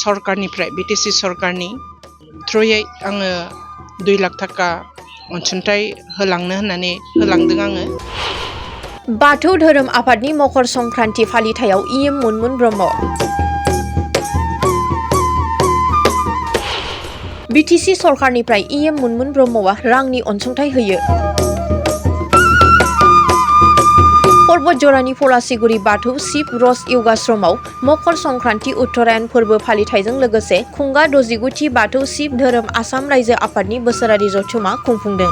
सरकारनिफ्राय बिटिसि सरकारनि थ्रुयै आङो 2 लाख थाखा अनसुंथाइ होलांदों आङो। बाथौ धोरोम आफादनि मकर संक्रान्ति फालिथायाव इएम मुनमुन ब्रह्म। बिटिसि सरकारनिफ्राय इएम मुनमुन ब्रह्मआ रांनि अनसुंथाइ होयो। पर्बतजरानि पलासिगुरि बाथौ शिव रस यगाश्रमाव मकर संक्रान्ति उत्तरायण फोरबो फालिथायजों लोगोसे खुंगा 69थि बाथौ शिव धोरोम आसाम रायजो आफादनि बोसोरारि जथुम्मा खुंफुंदों।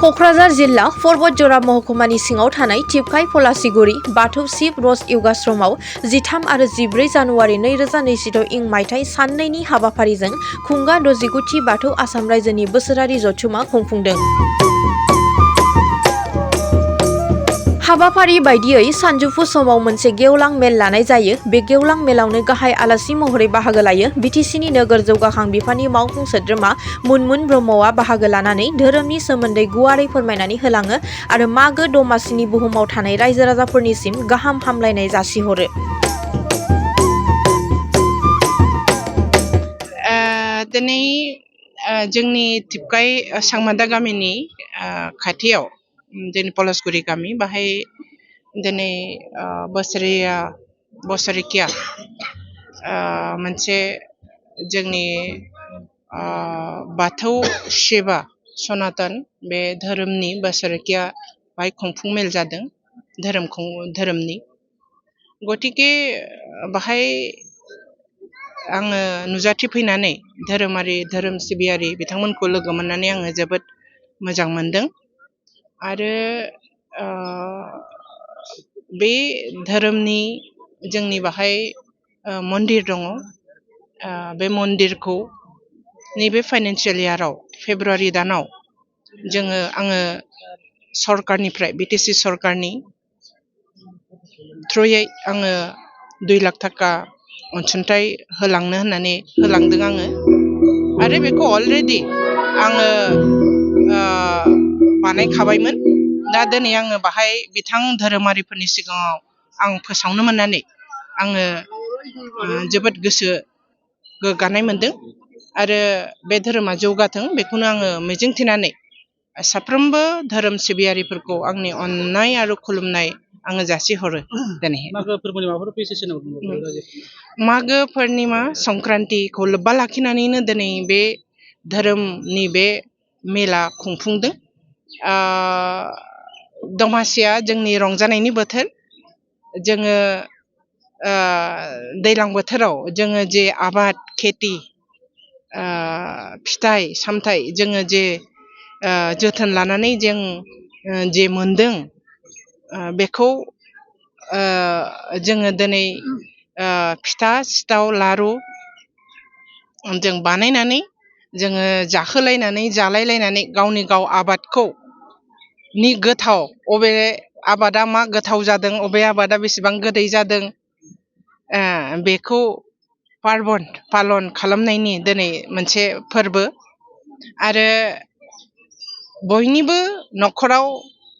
कक्राझार जिल्ला पर्बतजरा महकुमानि सिङाव थानाय टिपकाइ पलासिगुरि बाथौ शिव रस यगाश्रमाव 13 आरो 14 जानुवारि 2022 इं मायथाइ सान 2नि हाबाफारिजों खुंगा 69थि बाथौ आसाम रायजोनि बोसोरारि जथुम्मा खुंफुंदों। हाबाफारि बायदियै सानजौफु समाव मोनसे गेवलां मेल लानाय जायो। बे गेवलां मेलावनो गाहाय आलासि महरै बाहागो लायो। बिटिसिनि नोगोर जौगाखां बिफाननि मावफुं सोद्रोमा मुनमुन ब्रह्मआ बाहागो लानानै धोरोमनि सोमोन्दै गुवारै फोरमायनानै होलाङो आरो मागो दमासिनि बुहुमाव थानाय रायजो राजाफोरनिसिम गाहाम हामलायनाय जासिहरो। दिनै जोंनि टिपकाइ सांमादा गामिनि खाथियाव जोंनि पलासगुरि गामि बाहाय दिनै बोसोरिकिया मोनसे जोंनि बाथौ सेबा सनातन बे धोरोमनि बोसोरिकिया बाहाय खुंफुं मेल जादों धोरोमनि गतिके बाहाय आङो नुजाथिफैनानै धोरोम सिबियारि बिथांमोनखौ लोगो मोननानै आङो जोबोद मोजां मोनदों आरो बे धोरोमनि जोंनि बाहाय मन्दिर दङ। बे मन्दिरखौ नैबे फाइनान्सियेल इयाराव फेब्रुवारि दानाव आङो सरकारनिफ्राय बिटिसि सरकारनि थ्रुयै आङो 2 लाख थाखा अनसुंथाइ होलांदों आङो आरो बेखौ अलरेडि आङो बानायखाबायमोन। दा दिनै आङो बाहाय बिथां धोरोमारिफोरनि सिगाङाव आं फोसावनो मोननानै आङो जोबोद गोसो गोग्गानाय मोनदों आरो बे धोरोमा जौगाथों बेखौनो आङो मिजिंथिनानै साफ्रोमबो धोरोम सिबियारिफोरखौ आंनि अननाय आरो खुलुमनाय आङो जासिहरो। दिनै मागो पुर्णिमा संक्रान्तिखौ लोब्बा लाखिनानैनो दिनै बे धोरोमनि बे मेला खुंफुंदों। दमासिया जोंनि रंजानायनि बोथोर। जोङो दैज्लां बोथोराव जोङो जे आबाद खेथि फिथाइ सामथाइ जोङो जे जोथोन लानानै जों जे मोनदों बेखौ जोङो दिनै फिथा सिथाव लारु जों बानायनानै जोङो जालायलायनानै गावनि गाव आबादखौ गोथाव अबे आबादा मा गोथाव जादों अबे आबादा बेसेबां गोदै जादों बेखौ पालन खालामनायनि दिनै मोनसे फोरबो आरो बयनिबो न'खराव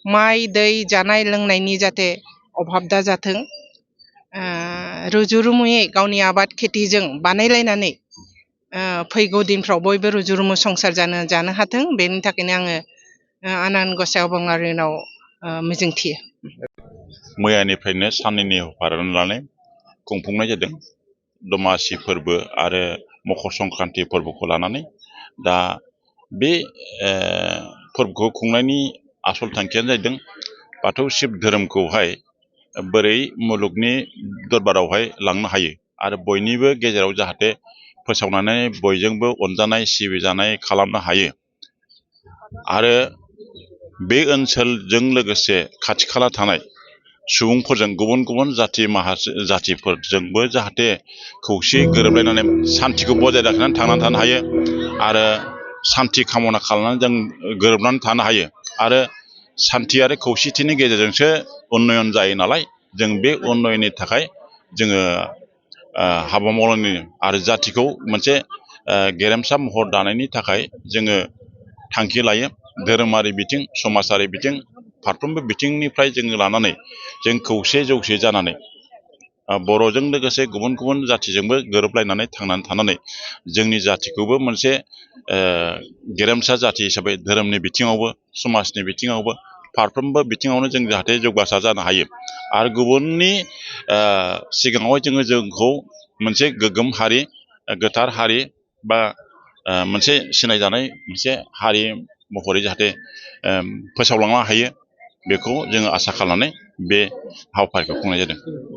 माइ दै जानाय लोंनायनि जाहाथे अभाब दाजाथों रुजु रुमुयै गावनि आबाद खेथिजों बानायलायनानै फैगौ दिनफ्राव बयबो रुजु रुमु संसार जानो हाथों बेनि थाखायनो आङो आनान गसाइ अबंलारिनाव मिजिंथियो। मैयानिफ्रायनो साननैनि हाबाफारि लानानै खुंफुंनाय जादों दमासि फोरबो आरो मकर संक्रान्ति फोरबोखौ लानानै। दा बे फोरबोखौ खुंनायनि आसल थांखियानो जादों बाथौ शिब धोरोमखौहाय बोरै मुलुगनि दरबारावहाय लांनो हायो आरो बयनिबो गेजेराव जाहाथे फोसावनानै बयजोंबो अनजानाय सिबिजानाय खालामनो हायो आरो बे ओनसोलजों लोगोसे खाथि खाला थानाय सुबुंफोरजों गुबुन गुबुन जाथिफोरजोंबो जाहाथे खौसेयै गोरोबलायनानै सान्थिखौ बजाय लाखिनानै थांनानै थानो हायो आरो सान्थि कामना खालामनानै जों गोरोबनानै थानो हायो आरो सान्थि आरो खौसेथिनि गेजेरजोंसो उन्नयन जायो नालाय जों बे उन्नयननि थाखाय जोङो हाबा मावनायनि आरो जाथिखौ मोनसे गेरेमसा महर दानायनि थाखाय जोङो थांखि लायो। धोरोमारि बिथिं समाजारि बिथिं फारफ्रोमबो बिथिंनिफ्राय जोङो लानानै जों खौसे जौसे जानानै बर'जों लोगोसे गुबुन गुबुन जाथिजोंबो गोरोबलायनानै थांनानै थानानै जोंनि जाथिखौबो मोनसे गेरेमसा जाथि हिसाबै धोरोमनि बिथिङावबो समाजनि बिथिङावबो फारफ्रोमबो बिथिङावनो जों जाहाथे जौगासार जानो हायो आरो गुबुननि सिगाङाव जोंखौ मोनसे गोग्गोम हारि गोथार हारि बा मोनसे सिनायजानाय मोनसे हारि महरै जाहाथे फोसावलांनो हायो बेखौ जोङो आसा खालामनानै बे हाबाफारिखौ खुंनाय जादों।